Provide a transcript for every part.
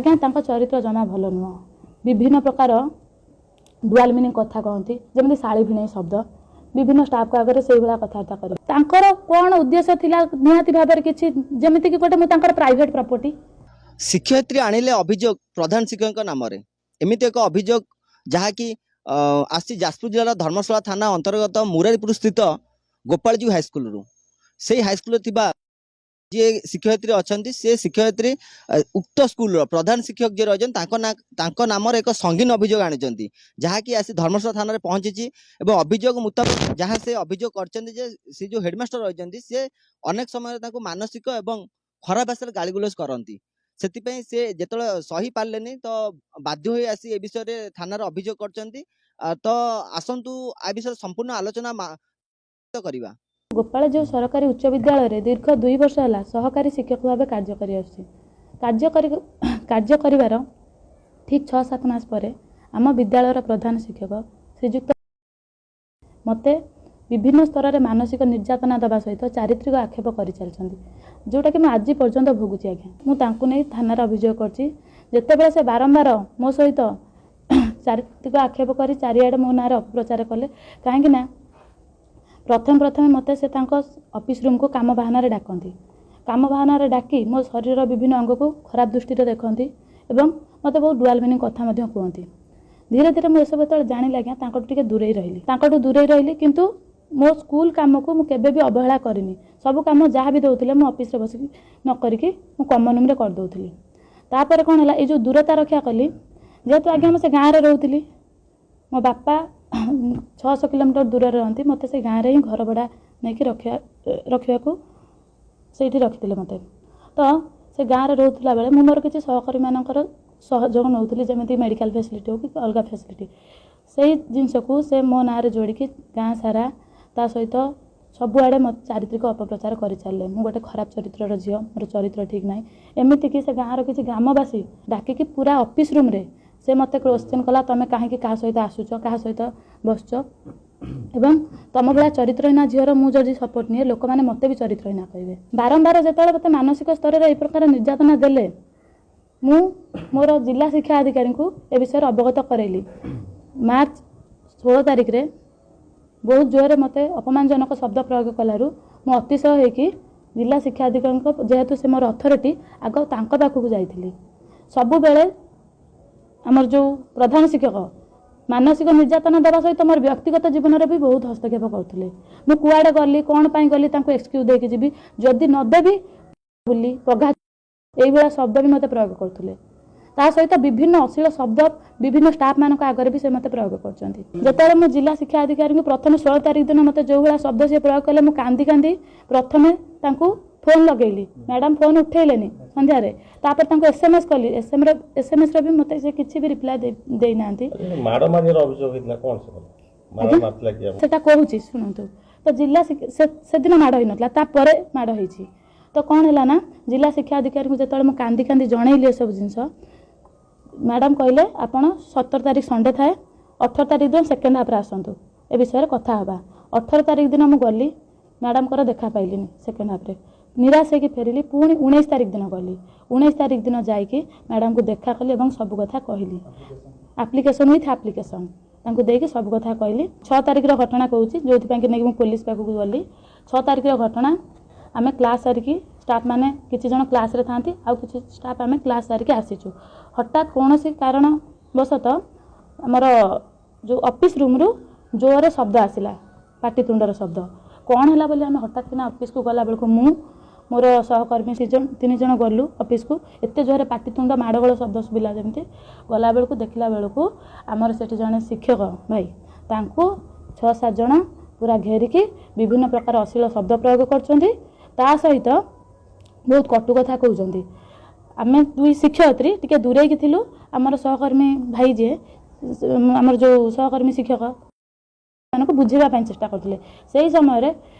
ଆଜ୍ଞା, ତାଙ୍କ ଚରିତ୍ର ଜମା ଭଲ ନୁହଁ। ବିଭିନ୍ନ ପ୍ରକାର ଡୁଆଲ ମିନିଂ କଥା କହନ୍ତି, ଯେମିତି ଶାଳୀ ଭିଣେଇ ଶବ୍ଦ। ବିଭିନ୍ନ ଷ୍ଟାଫଙ୍କ ଆଗରେ ସେଇଭଳିଆ କଥାବାର୍ତ୍ତା କରିବେ। ତାଙ୍କର କ'ଣ ଉଦ୍ଦେଶ୍ୟ ଥିଲା? ନିହାତି ଭାବରେ କିଛି ଯେମିତିକି ଗୋଟେ ମୁଁ ତାଙ୍କର ପ୍ରାଇଭେଟ ପ୍ରପର୍ଟି। ଶିକ୍ଷୟିତ୍ରୀ ଆଣିଲେ ଅଭିଯୋଗ ପ୍ରଧାନ ଶିକ୍ଷକଙ୍କ ନାମରେ। ଏମିତି ଏକ ଅଭିଯୋଗ ଯାହାକି ଆସିଛି ଯାଜପୁର ଜିଲ୍ଲାର ଧର୍ମଶାଳା ଥାନା ଅନ୍ତର୍ଗତ ମୁରାରୀପୁର ସ୍ଥିତ ଗୋପାଳଜୀଉ ହାଇସ୍କୁଲରୁ। ସେଇ ହାଇସ୍କୁଲରେ ଥିବା ଯିଏ ଶିକ୍ଷୟିତ୍ରୀ ଅଛନ୍ତି, ସେ ଶିକ୍ଷୟିତ୍ରୀ ଉକ୍ତ ସ୍କୁଲର ପ୍ରଧାନ ଶିକ୍ଷକ ଯିଏ ରହିଛନ୍ତି, ତାଙ୍କ ନାଁ ତାଙ୍କ ନାମରେ ଏକ ସଙ୍ଗୀନ ଅଭିଯୋଗ ଆଣିଛନ୍ତି, ଯାହାକି ଆସି ଧର୍ମଶାଳା ଥାନାରେ ପହଞ୍ଚିଛି। ଏବଂ ଅଭିଯୋଗ ମୁତାବକ ଯାହା ସେ ଅଭିଯୋଗ କରିଛନ୍ତି ଯେ ସେ ଯୋଉ ହେଡମାଷ୍ଟର ରହିଛନ୍ତି, ସେ ଅନେକ ସମୟରେ ତାଙ୍କୁ ମାନସିକ ଏବଂ ଖରାପ ଭାଷାରେ ଗାଳିଗୁଲଜ କରନ୍ତି। ସେଥିପାଇଁ ସେ ଯେତେବେଳେ ସହି ପାରିଲେନି, ତ ବାଧ୍ୟ ହୋଇ ଆସି ଏ ବିଷୟରେ ଥାନାରେ ଅଭିଯୋଗ କରିଛନ୍ତି। ତ ଆସନ୍ତୁ, ଆ ବିଷୟରେ ସମ୍ପୂର୍ଣ୍ଣ ଆଲୋଚନା କରିବା। ଗୋପାଳଜୀଉ ସରକାରୀ ଉଚ୍ଚ ବିଦ୍ୟାଳୟରେ ଦୀର୍ଘ 2 ବର୍ଷ ହେଲା ସହକାରୀ ଶିକ୍ଷକ ଭାବେ କାର୍ଯ୍ୟ କରିଆସୁଛି। କାର୍ଯ୍ୟ କରିବାର ଠିକ୍ 6-7 ମାସ ପରେ ଆମ ବିଦ୍ୟାଳୟର ପ୍ରଧାନ ଶିକ୍ଷକ ଶ୍ରୀଯୁକ୍ତ ମୋତେ ବିଭିନ୍ନ ସ୍ତରରେ ମାନସିକ ନିର୍ଯାତନା ଦେବା ସହିତ ଚାରିତ୍ରିକ ଆକ୍ଷେପ କରିଚାଲିଛନ୍ତି, ଯେଉଁଟାକି ମୁଁ ଆଜି ପର୍ଯ୍ୟନ୍ତ ଭୋଗୁଛି। ଆଜ୍ଞା, ମୁଁ ତାଙ୍କୁ ନେଇ ଥାନାରେ ଅଭିଯୋଗ କରିଛି। ଯେତେବେଳେ ସେ ବାରମ୍ବାର ମୋ ସହିତ ଚାରିତ୍ରିକ ଆକ୍ଷେପ କରି ଚାରିଆଡ଼େ ମୋ ନାଁରେ ଅପପ୍ରଚାର କଲେ, କାହିଁକି ନା ପ୍ରଥମେ ପ୍ରଥମେ ମୋତେ ସେ ତାଙ୍କ ଅଫିସ୍ ରୁମ୍କୁ କାମ ବାହାନାରେ ଡାକନ୍ତି। କାମ ବାହାନାରେ ଡାକି ମୋ ଶରୀରର ବିଭିନ୍ନ ଅଙ୍ଗକୁ ଖରାପ ଦୃଷ୍ଟିରେ ଦେଖନ୍ତି ଏବଂ ମୋତେ ବହୁତ ଡୁଆଲ ମିନିଂ କଥା ମଧ୍ୟ କୁହନ୍ତି। ଧୀରେ ଧୀରେ ମୁଁ ଏସବୁ ଯେତେବେଳେ ଜାଣିଲି ଆଜ୍ଞା, ତାଙ୍କଠୁ ଟିକେ ଦୂରେଇ ରହିଲି। ତାଙ୍କଠୁ ଦୂରେଇ ରହିଲି, କିନ୍ତୁ ମୋ ସ୍କୁଲ କାମକୁ ମୁଁ କେବେ ବି ଅବହେଳା କରିନି। ସବୁ କାମ ଯାହା ବି ଦେଉଥିଲେ, ମୁଁ ଅଫିସରେ ବସିକି ନ କରିକି ମୁଁ କମନ୍ ରୁମ୍ରେ କରିଦେଉଥିଲି। ତାପରେ କ'ଣ ହେଲା, ଏଇ ଯେଉଁ ଦୂରତା ରକ୍ଷା କଲି, ଯେହେତୁ ଆଜ୍ଞା ମୁଁ ସେ ଗାଁରେ ରହୁଥିଲି, ମୋ ବାପା 600 କିଲୋମିଟର ଦୂରରେ ରହନ୍ତି, ମୋତେ ସେ ଗାଁରେ ହିଁ ଘର ଭଡ଼ା ନେଇକି ରଖିବାକୁ ସେଇଠି ରଖିଥିଲେ ମୋତେ। ତ ସେ ଗାଁରେ ରହୁଥିଲା ବେଳେ ମୁଁ ମୋର କିଛି ସହକର୍ମୀମାନଙ୍କର ସହଯୋଗ ନେଉଥିଲି, ଯେମିତି ମେଡ଼ିକାଲ ଫେସିଲିଟି ହେଉ କି ଅଲଗା ଫେସିଲିଟି। ସେଇ ଜିନିଷକୁ ସେ ମୋ ନାଁରେ ଯୋଡ଼ିକି ଗାଁ ସାରା, ତା ସହିତ ସବୁଆଡ଼େ ମୋତେ ଚାରିତ୍ରିକ ଅପପ୍ରଚାର କରିଚାଲିଲେ। ମୁଁ ଗୋଟେ ଖରାପ ଚରିତ୍ରର ଝିଅ, ମୋର ଚରିତ୍ର ଠିକ୍ ନାହିଁ। ଏମିତିକି ସେ ଗାଁର କିଛି ଗ୍ରାମବାସୀ ଡାକିକି ପୁରା ଅଫିସ୍ ରୁମ୍ରେ ସେ ମୋତେ କ୍ୱେଶ୍ଚନ୍ କଲା, "ତମେ କାହିଁକି କାହା ସହିତ ଆସୁଛ, କାହା ସହିତ ବସୁଛ ଏବଂ ତମ ଭଳିଆ ଚରିତ୍ରହୀନା ଝିଅର ମୁଁ ଯଦି ସପୋର୍ଟ ନିଏ, ଲୋକମାନେ ମୋତେ ବି ଚରିତ୍ରହୀନା କହିବେ।" ବାରମ୍ବାର ଯେତେବେଳେ ମୋତେ ମାନସିକ ସ୍ତରରେ ଏହି ପ୍ରକାର ନିର୍ଯାତନା ଦେଲେ, ମୁଁ ମୋର ଜିଲ୍ଲା ଶିକ୍ଷା ଅଧିକାରୀଙ୍କୁ ଏ ବିଷୟରେ ଅବଗତ କରାଇଲି। ମାର୍ଚ୍ଚ 16 ତାରିଖରେ ବହୁତ ଜୋରରେ ମୋତେ ଅପମାନଜନକ ଶବ୍ଦ ପ୍ରୟୋଗ କଲାରୁ ମୁଁ ଅତିଶୟ ହେଇକି ଜିଲ୍ଲା ଶିକ୍ଷା ଅଧିକାରୀଙ୍କ, ଯେହେତୁ ସେ ମୋର ଅଥରିଟି, ଆଗ ତାଙ୍କ ପାଖକୁ ଯାଇଥିଲି। ସବୁବେଳେ ଆମର ଯେଉଁ ପ୍ରଧାନ ଶିକ୍ଷକ ମାନସିକ ନିର୍ଯାତନା ଦେବା ସହିତ ମୋର ବ୍ୟକ୍ତିଗତ ଜୀବନରେ ବି ବହୁତ ହସ୍ତକ୍ଷେପ କରୁଥିଲେ। ମୁଁ କୁଆଡ଼େ ଗଲି, କ'ଣ ପାଇଁ ଗଲି, ତାଙ୍କୁ ଏକ୍ସକ୍ୟୁଜ୍ ଦେଇକି ଯିବି, ଯଦି ନଦେବି ବୋଲି ପଘା, ଏଇଭଳିଆ ଶବ୍ଦ ବି ମୋତେ ପ୍ରୟୋଗ କରୁଥିଲେ। ତା ସହିତ ବିଭିନ୍ନ ଅଶ୍ଳୀଳ ଶବ୍ଦ ବିଭିନ୍ନ ଷ୍ଟାଫ୍ମାନଙ୍କ ଆଗରେ ବି ସେ ମୋତେ ପ୍ରୟୋଗ କରୁଛନ୍ତି। ଯେତେବେଳେ ମୁଁ ଜିଲ୍ଲା ଶିକ୍ଷା ଅଧିକାରୀଙ୍କୁ ପ୍ରଥମେ 16 ତାରିଖ ଦିନ ମୋତେ ଯେଉଁଭଳିଆ ଶବ୍ଦ ସେ ପ୍ରୟୋଗ କଲେ, ମୁଁ କାନ୍ଦି କାନ୍ଦି ପ୍ରଥମେ ତାଙ୍କୁ ଫୋନ୍ ଲଗେଇଲି। ମ୍ୟାଡ଼ାମ୍ ଫୋନ୍ ଉଠେଇଲେନି ସନ୍ଧ୍ୟାରେ। ତାପରେ ତାଙ୍କୁ ଏସ୍ ଏମ୍ ଏସ୍ କଲି। ଏସ୍ ଏମ୍ ଏସ୍ରେ ବି ମୋତେ ସେ କିଛି ବି ରିପ୍ଲାଏ ଦେଇନାହାନ୍ତି। ମାଡ଼ ମାରିବାର ଅଭିଯୋଗ ହେଇଥିଲା, କଣ ସେ କଲା? ମାଡ଼ ଆଜ୍ଞା? ମାରିଥିଲା କି ଆପଣ? ସେଟା କହୁଛି, ଶୁଣନ୍ତୁ। ତ ଜିଲ୍ଲା ସେଦିନ ମାଡ଼ ହେଇନଥିଲା, ତାପରେ ମାଡ଼ ହେଇଛି। ତ କ'ଣ ହେଲା ନା, ଜିଲ୍ଲା ଶିକ୍ଷା ଅଧିକାରୀଙ୍କୁ ଯେତେବେଳେ ମୁଁ କାନ୍ଦି କାନ୍ଦି ଜଣେଇଲି ଏସବୁ ଜିନିଷ, ମ୍ୟାଡ଼ାମ୍ କହିଲେ, "ଆପଣ 17 ତାରିଖ ସଣ୍ଡେ ଥାଏ, 18 ତାରିଖ ଦିନ ସେକେଣ୍ଡ ହାଫ୍ରେ ଆସନ୍ତୁ, ଏ ବିଷୟରେ କଥା ହେବା।" 18 ତାରିଖ ଦିନ ମୁଁ ଗଲି, ମ୍ୟାଡ଼ାମ୍ଙ୍କର ଦେଖା ପାଇଲିନି। ସେକେଣ୍ଡ ହାଫ୍ରେ ନିରାଶ ହେଇକି ଫେରିଲି। ପୁଣି 19 ତାରିଖ ଦିନ ଗଲି। 19 ତାରିଖ ଦିନ ଯାଇକି ମ୍ୟାଡ଼ାମ୍ଙ୍କୁ ଦେଖା କଲି ଏବଂ ସବୁ କଥା କହିଲି। ଆପ୍ଲିକେସନ୍ ୱିଥ୍ ଆପ୍ଲିକେସନ୍ ତାଙ୍କୁ ଦେଇକି ସବୁ କଥା କହିଲି। 6 ତାରିଖର ଘଟଣା କହୁଛି, ଯେଉଁଥିପାଇଁ କି ନେଇକି ମୁଁ ପୋଲିସ ପାଖକୁ ଗଲି। 6 ତାରିଖର ଘଟଣା, ଆମେ କ୍ଲାସ୍ ସାରିକି ଷ୍ଟାଫ୍ ମାନେ କିଛି ଜଣ କ୍ଲାସ୍ରେ ଥାନ୍ତି, ଆଉ କିଛି ଷ୍ଟାଫ୍ ଆମେ କ୍ଲାସ୍ ସାରିକି ଆସିଛୁ। ହଠାତ୍ କୌଣସି କାରଣ ବଶତଃ ଆମର ଯେଉଁ ଅଫିସ୍ ରୁମ୍ରୁ ଜୋରରେ ଶବ୍ଦ ଆସିଲା, ପାଟିତୁଣ୍ଡର ଶବ୍ଦ। କ'ଣ ହେଲା ବୋଲି ଆମେ ହଠାତ୍ କିନା ଅଫିସକୁ ଗଲାବେଳକୁ, ମୁଁ ମୋର ସହକର୍ମୀ ଜଣ ତିନି ଜଣ ଗଲୁ ଅଫିସକୁ। ଏତେ ଜୋରରେ ପାଟିତୁଣ୍ଡ ମାଡ଼ଗୋଳ ଶବ୍ଦ ଶୁଭିଲା ଯେମିତି, ଗଲାବେଳକୁ ଦେଖିଲା ବେଳକୁ ଆମର ସେଠି ଜଣେ ଶିକ୍ଷକ ଭାଇ, ତାଙ୍କୁ ଛଅ ସାତ ଜଣ ପୁରା ଘେରିକି ବିଭିନ୍ନ ପ୍ରକାର ଅଶ୍ଳୀଳ ଶବ୍ଦ ପ୍ରୟୋଗ କରୁଛନ୍ତି, ତା ସହିତ ବହୁତ କଟୁ କଥା କହୁଛନ୍ତି। ଆମେ ଦୁଇ ଶିକ୍ଷୟିତ୍ରୀ ଟିକେ ଦୂରେଇକି ଥିଲୁ। ଆମର ସହକର୍ମୀ ଭାଇ ଯିଏ, ଆମର ଯେଉଁ ସହକର୍ମୀ ଶିକ୍ଷକ ମାନଙ୍କୁ ବୁଝେଇବା ପାଇଁ ଚେଷ୍ଟା କରୁଥିଲେ। ସେଇ ସମୟରେ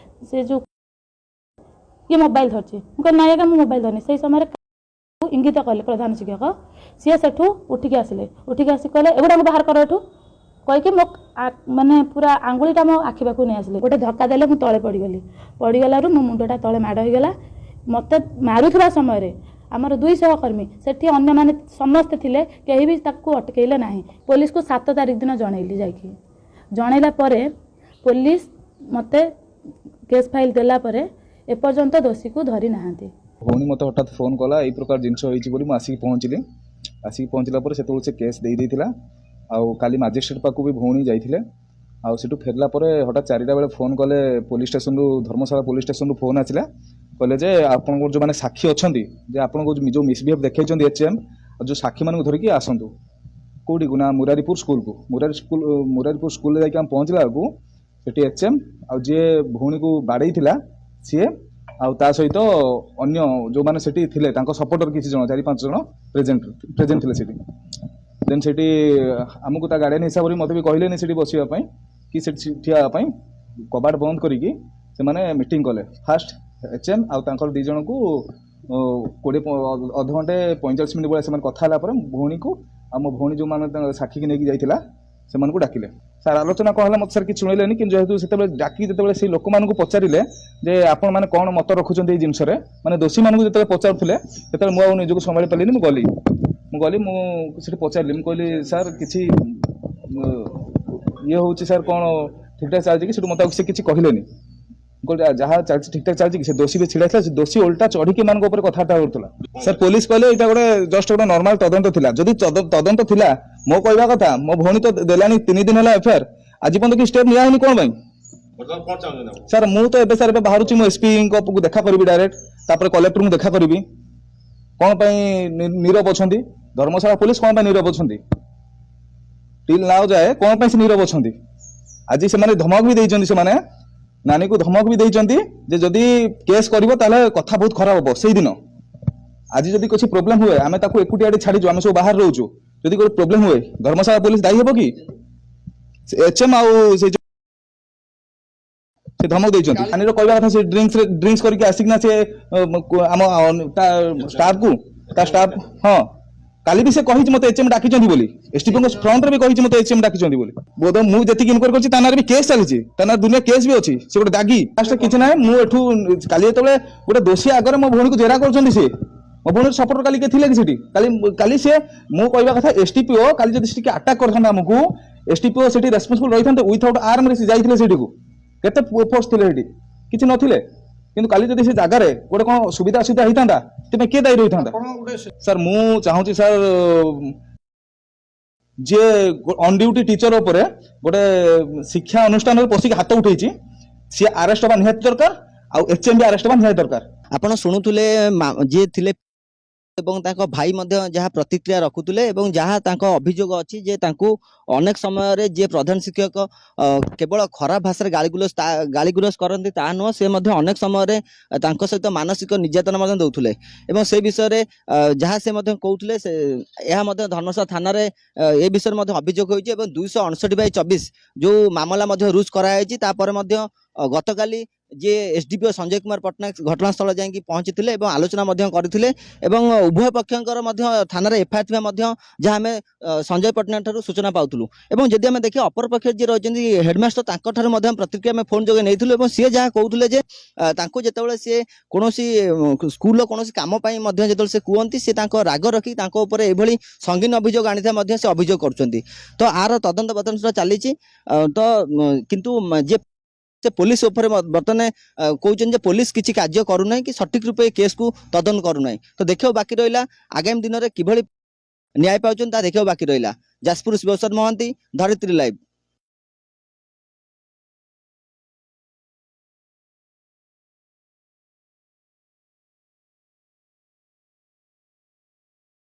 ସେ ଯେଉଁ ଇଏ ମୋବାଇଲ ଧରିଛି, ମୁଁ କହିଲି, "ନାଇଁ ଆଜ୍ଞା, ମୁଁ ମୋବାଇଲ ଧରିନି।" ସେଇ ସମୟରେ ଇଙ୍ଗିତ କଲେ ପ୍ରଧାନ ଶିକ୍ଷକ। ସିଏ ସେଠୁ ଉଠିକି ଆସିଲେ। ଉଠିକି ଆସି କହିଲେ, "ଏଗୁଡ଼ାକୁ ବାହାର କର ଏଠୁ," କହିକି ମୋ ମାନେ ପୁରା ଆଙ୍ଗୁଳିଟା ମୋ ଆଖି ପାଖକୁ ନେଇ ଆସିଲେ। ଗୋଟେ ଧକ୍କା ଦେଲେ, ମୁଁ ତଳେ ପଡ଼ିଗଲି। ପଡ଼ିଗଲାରୁ ମୋ ମୁଣ୍ଡଟା ତଳେ ମାଡ଼ ହେଇଗଲା। ମୋତେ ମାରୁଥିବା ସମୟରେ ଆମର 200 କର୍ମୀ ସେଠି ଅନ୍ୟମାନେ ସମସ୍ତେ ଥିଲେ, କେହି ବି ତାକୁ ଅଟକେଇଲେ ନାହିଁ। ପୋଲିସକୁ 7 ତାରିଖ ଦିନ ଜଣେଇଲି ଯାଇକି। ଜଣେଇଲା ପରେ ପୋଲିସ ମୋତେ କେସ୍ ଫାଇଲ୍ ଦେଲା ପରେ ଏପର୍ଯ୍ୟନ୍ତ ଦୋଷୀକୁ ଧରି ନାହାନ୍ତି। ଭଉଣୀ ମୋତେ ହଠାତ୍ ଫୋନ୍ କଲା, ଏଇ ପ୍ରକାର ଜିନିଷ ହେଇଛି ବୋଲି। ମୁଁ ଆସିକି ପହଞ୍ଚିଲି। ଆସିକି ପହଞ୍ଚିଲା ପରେ ସେତେବେଳେ ସେ କେସ୍ ଦେଇ ଦେଇଥିଲା ଆଉ କାଲି ମାଜିଷ୍ଟ୍ରେଟ୍ ପାଖକୁ ବି ଭଉଣୀ ଯାଇଥିଲେ। ଆଉ ସେଠୁ ଫେରିଲା ପରେ ହଠାତ୍ 4ଟା ବେଳେ ଫୋନ୍ କଲେ ପୋଲିସ ଷ୍ଟେସନରୁ, ଧର୍ମଶାଳା ପୋଲିସ ଷ୍ଟେସନରୁ ଫୋନ୍ ଆସିଲା। କହିଲେ ଯେ ଆପଣଙ୍କର ଯେଉଁମାନେ ସାକ୍ଷୀ ଅଛନ୍ତି, ଯେ ଆପଣଙ୍କୁ ଯେଉଁ ମିସବିହେଭ୍ ଦେଖେଇଛନ୍ତି ଏଚ୍ ଏମ୍, ଯେଉଁ ସାକ୍ଷୀମାନଙ୍କୁ ଧରିକି ଆସନ୍ତୁ। କେଉଁଠିକୁ ନା ମୁରାରୀପୁର ସ୍କୁଲକୁ। ମୁରାରୀପୁର ସ୍କୁଲରେ ଯାଇକି ଆମେ ପହଞ୍ଚିଲା ବେଳକୁ ସେଠି ଏଚ୍ ଏମ୍ ଆଉ ଯିଏ ଭଉଣୀକୁ ବାଡ଼େଇଥିଲା ସିଏ ଆଉ ତା ସହିତ ଅନ୍ୟ ଯେଉଁମାନେ ସେଠି ଥିଲେ, ତାଙ୍କ ସପୋର୍ଟର କିଛି ଜଣ, ଚାରି ପାଞ୍ଚ ଜଣ ପ୍ରେଜେଣ୍ଟ ଥିଲେ ସେଠି। ଦେନ୍ ସେଠି ଆମକୁ ତା ଗାର୍ଡ଼ିଆନ୍ ହିସାବରେ ମୋତେ ବି କହିଲେନି ସେଠି ବସିବା ପାଇଁ କି ସେଠି ଠିଆ ହେବା ପାଇଁ। କବାଟ ବନ୍ଦ କରିକି ସେମାନେ ମିଟିଂ କଲେ। ଫାଷ୍ଟ ଏଚ୍ ଏମ୍ ଆଉ ତାଙ୍କର ଦୁଇ ଜଣଙ୍କୁ 20 ଅଧଘଣ୍ଟେ 45 ମିନିଟ୍ ଭଳିଆ ସେମାନେ କଥା ହେଲା ପରେ ଭଉଣୀକୁ ଆଉ ମୋ ଭଉଣୀ ଯେଉଁମାନେ ତାଙ୍କ ସାକ୍ଷୀକି ନେଇକି ଯାଇଥିଲା, ସେମାନଙ୍କୁ ଡାକିଲେ। ସାର୍, ଆଲୋଚନା କ'ଣ ହେଲା ମୋତେ ସାର୍ କିଛି ଶୁଣେଇଲେନି। କିନ୍ତୁ ଯେହେତୁ ସେତେବେଳେ ଡାକି ଯେତେବେଳେ ସେଇ ଲୋକମାନଙ୍କୁ ପଚାରିଲେ ଯେ ଆପଣମାନେ କ'ଣ ମତ ରଖୁଛନ୍ତି ଏଇ ଜିନିଷରେ, ମାନେ ଦୋଷୀମାନଙ୍କୁ ଯେତେବେଳେ ପଚାରୁଥିଲେ, ସେତେବେଳେ ମୁଁ ଆଉ ନିଜକୁ ସମ୍ଭାଳି ପାରିଲିନି। ମୁଁ ଗଲି, ମୁଁ ସେଠି ପଚାରିଲି। ମୁଁ କହିଲି, ସାର୍, କିଛି ଇଏ ହେଉଛି ସାର୍, କ'ଣ ଠିକ୍ଠାକ୍ ଚାଲିଛି କି? ସେଠୁ ମୋତେ ଆଉ ସେ କିଛି କହିଲେନି। ମୁଁ କହିଲି, ଯାହା ଚାଲିଛି ଠିକ୍ଠାକ୍ ଚାଲିଛି କି? ସେ ଦୋଷୀ ବି ଛିଡ଼ା ହେଇଥିଲା। ସେ ଦୋଷୀ ଓଲଟା ଚଢ଼ିକି ଏମାନଙ୍କ ଉପରେ କଥାବାର୍ତ୍ତା କରୁଥିଲା। ସାର୍, ପୋଲିସ କହିଲେ ଏଇଟା ଗୋଟେ ଜଷ୍ଟ ଗୋଟେ ନର୍ମାଲ ତଦନ୍ତ ଥିଲା। ଯଦି ତଦନ୍ତ ଥିଲା, ମୋ କହିବା କଥା, ମୋ ଭଉଣୀ ତ ଦେଲାଣି 3 ଦିନ ହେଲା ଏଫଆଇଆର, ଆଜି ପର୍ଯ୍ୟନ୍ତ କିଛି ଷ୍ଟେପ୍ ନିଆ ହେଇନି କ'ଣ ପାଇଁ? ବର୍ତ୍ତମାନ କ'ଣ ଚାହୁଁଛନ୍ତି ଆପଣ? ସାର୍, ମୁଁ ତ ଏବେ ସାର୍ ଏବେ ବାହାରୁଛି, ମୁଁ ଏସପିଙ୍କ ଦେଖା କରିବି ଡାଇରେକ୍ଟ, ତାପରେ କଲେକ୍ଟରଙ୍କୁ ଦେଖା କରିବି। କ'ଣ ପାଇଁ ନୀରବ ଅଛନ୍ତି? ଧର୍ମଶାଳା ପୋଲିସ କ'ଣ ପାଇଁ ନୀରବ ଅଛନ୍ତି? ଟିଲ୍ ନାଉ ଯାଏ କ'ଣ ପାଇଁ ସେ ନୀରବ ଅଛନ୍ତି? ଆଜି ସେମାନେ ଧମକ ବି ଦେଇଛନ୍ତି, ସେମାନେ ନାନୀକୁ ଧମକ ବି ଦେଇଛନ୍ତି ଯେ ଯଦି କେସ୍ କରିବ ତାହେଲେ କଥା ବହୁତ ଖରାପ ହବ ସେଇଦିନ। ଆଜି ଯଦି କିଛି ପ୍ରୋବ୍ଲେମ ହୁଏ, ଆମେ ତାକୁ ଏକୁଟିଆ ଏଠି ଛାଡ଼ିଛୁ, ଆମେ ସବୁ ବାହାରେ ରହୁଛୁ। ଯଦି ଗୋଟେ ପ୍ରୋବ୍ଲେମ ହୁଏ, ଧର୍ମଶାଳା ପୋଲିସ ଦାୟୀ ହେବ କି? ଏଚ୍ ଏମ୍ ଆଉ ସେ ସେ ଧମକ ଦେଇଛନ୍ତି। ନାନୀର କହିବା କଥା, ସେ ଡ୍ରିଙ୍କସ କରିକି ଆସିକିନା ସେ ଆମ ତା ଷ୍ଟାଫକୁ, ତା ଷ୍ଟାଫ, ହଁ, କାଲି ବି ସେ କହିଛି ମତେ ଏଚ୍ ଏମ୍ ଡାକିଛନ୍ତି ବୋଲି। ଏସଡିପିଓଙ୍କ ଫ୍ରଣ୍ଟରେ ବି କହିଛି ମତେ ଏଚ୍ ଏମ୍ ଡାକିଛନ୍ତି ବୋଲି। ବୋଧ ମୁଁ ଯେତିକି ଇନକ୍ୱାରି କରିଛି, ତା ନାଁରେ ବି କେସ୍ ଚାଲିଛି, ତା ନାଁରେ ଦୁନିଆ କେସ୍ ବି ଅଛି। ସେ ଗୋଟେ ଦାଗି। ଫାଷ୍ଟ କିଛି ନାହିଁ। ମୁଁ ଏଠୁ କାଲି ଯେତେବେଳେ ଗୋଟେ ଦୋଷୀ ଆଗରେ ମୋ ଭଉଣୀକୁ ଜେରା କରୁଛନ୍ତି, ସେ ମୋ ଭଉଣୀର ସପୋର୍ଟର କାଲି କିଏ ଥିଲେ କି ସେଠି? କାଲି କାଲି ସେ, ମୁଁ କହିବା କଥା, ଏସଡିପିଓ କାଲି ଯଦି ସେଠି ଆଟାକ୍ କରିଥାନ୍ତା ଆମକୁ, ଏସଡିପିଓ ସେଠି ରେସ୍ପନ୍ସିବଲ ରହିଥାନ୍ତେ। ୱିଥାଉଟ୍ ଆର୍ମରେ ସେ ଯାଇଥିଲେ ସେଠିକୁ। କେତେ ଫୋର୍ସ ଥିଲେ ସେଠି? କିଛି ନଥିଲେ। କିନ୍ତୁ କାଲି ଯଦି ସେ ଜାଗାରେ ଗୋଟେ କ'ଣ ସୁବିଧା ଅସୁବିଧା ହେଇଥାନ୍ତା, ସେଥିପାଇଁ କିଏ ଦାୟୀ ରହିଥାନ୍ତା? ସାର୍, ମୁଁ ଚାହୁଁଛି ସାର୍, ଯିଏ ଅନ୍ ଡ୍ୟୁଟି ଟିଚର ଉପରେ ଗୋଟେ ଶିକ୍ଷା ଅନୁଷ୍ଠାନରେ ପଶିକି ହାତ ଉଠେଇଛି, ସିଏ ଆରେଷ୍ଟ ହେବା ନିହାତି ଦରକାର ଆଉ ଏଚ୍ ଏମ୍ ବି ଆରେଷ୍ଟ ହେବା ନିହାତି ଦରକାର। ଆପଣ ଶୁଣୁଥିଲେ ଯିଏ ଥିଲେ ଏବଂ ତାଙ୍କ ଭାଇ ମଧ୍ୟ ଯାହା ପ୍ରତିକ୍ରିୟା ରଖୁଥିଲେ ଏବଂ ଯାହା ତାଙ୍କ ଅଭିଯୋଗ ଅଛି ଯେ ତାଙ୍କୁ ଅନେକ ସମୟରେ ଯିଏ ପ୍ରଧାନ ଶିକ୍ଷକ କେବଳ ଖରାପ ଭାଷାରେ ଗାଳିଗୁଲଜ କରନ୍ତି ତାହା ନୁହଁ, ସେ ମଧ୍ୟ ଅନେକ ସମୟରେ ତାଙ୍କ ସହିତ ମାନସିକ ନିର୍ଯାତନା ମଧ୍ୟ ଦେଉଥିଲେ ଏବଂ ସେ ବିଷୟରେ ଯାହା ସେ ମଧ୍ୟ କହୁଥିଲେ, ସେ ଏହା ମଧ୍ୟ ଧର୍ମଶାଳା ଥାନାରେ ଏ ବିଷୟରେ ମଧ୍ୟ ଅଭିଯୋଗ ହୋଇଛି ଏବଂ 259/24 ଯେଉଁ ମାମଲା ମଧ୍ୟ ରୁଜୁ କରାଯାଇଛି। ତାପରେ ମଧ୍ୟ ଗତକାଲି ଯିଏ ଏସଡିପିଓ ସଞ୍ଜୟ କୁମାର ପଟ୍ଟନାୟକ ଘଟଣାସ୍ଥଳ ଯାଇକି ପହଞ୍ଚିଥିଲେ ଏବଂ ଆଲୋଚନା ମଧ୍ୟ କରିଥିଲେ ଏବଂ ଉଭୟ ପକ୍ଷଙ୍କର ମଧ୍ୟ ଥାନାରେ ଏଫଆଇଆର ଥିବା ମଧ୍ୟ ଯାହା ଆମେ ସଞ୍ଜୟ ପଟ୍ଟନାୟକ ଠାରୁ ସୂଚନା ପାଉଥିଲୁ। ଏବଂ ଯଦି ଆମେ ଦେଖିବା, ଅପର ପକ୍ଷରେ ଯିଏ ରହିଛନ୍ତି ହେଡମାଷ୍ଟର, ତାଙ୍କଠାରୁ ମଧ୍ୟ ପ୍ରତିକ୍ରିୟା ଆମେ ଫୋନ୍ ଯୋଗେ ନେଇଥିଲୁ ଏବଂ ସିଏ ଯାହା କହୁଥିଲେ ଯେ ତାଙ୍କୁ ଯେତେବେଳେ ସିଏ କୌଣସି ସ୍କୁଲର କୌଣସି କାମ ପାଇଁ ମଧ୍ୟ ଯେତେବେଳେ ସେ କୁହନ୍ତି, ସେ ତାଙ୍କ ରାଗ ରଖି ତାଙ୍କ ଉପରେ ଏଭଳି ସଙ୍ଗୀନ ଅଭିଯୋଗ ଆଣିଥିବା ମଧ୍ୟ ସେ ଅଭିଯୋଗ କରୁଛନ୍ତି। ତ ଆର ତଦନ୍ତ ବର୍ତ୍ତମାନ ସୁଦ୍ଧା ଚାଲିଛି। ତ କିନ୍ତୁ ଯିଏ ସେ ପୋଲିସ ଉପରେ ବର୍ତ୍ତମାନ କହୁଛନ୍ତି ଯେ ପୋଲିସ କିଛି କାର୍ଯ୍ୟ କରୁନାହିଁ କି ସଠିକ ରୂପେ ଏ କେସ୍କୁ ତଦନ୍ତ କରୁନାହିଁ। ତ ଦେଖିବାକୁ ବାକି ରହିଲା, ଆଗାମୀ ଦିନରେ କିଭଳି ନ୍ୟାୟ ପାଉଛନ୍ତି ତାହା ଦେଖିବାକୁ ବାକି ରହିଲା। ଯାଜପୁର, ଶିବପ୍ରସାଦ ମହାନ୍ତି, ଧରିତ୍ରୀ ଲାଇଭ୍।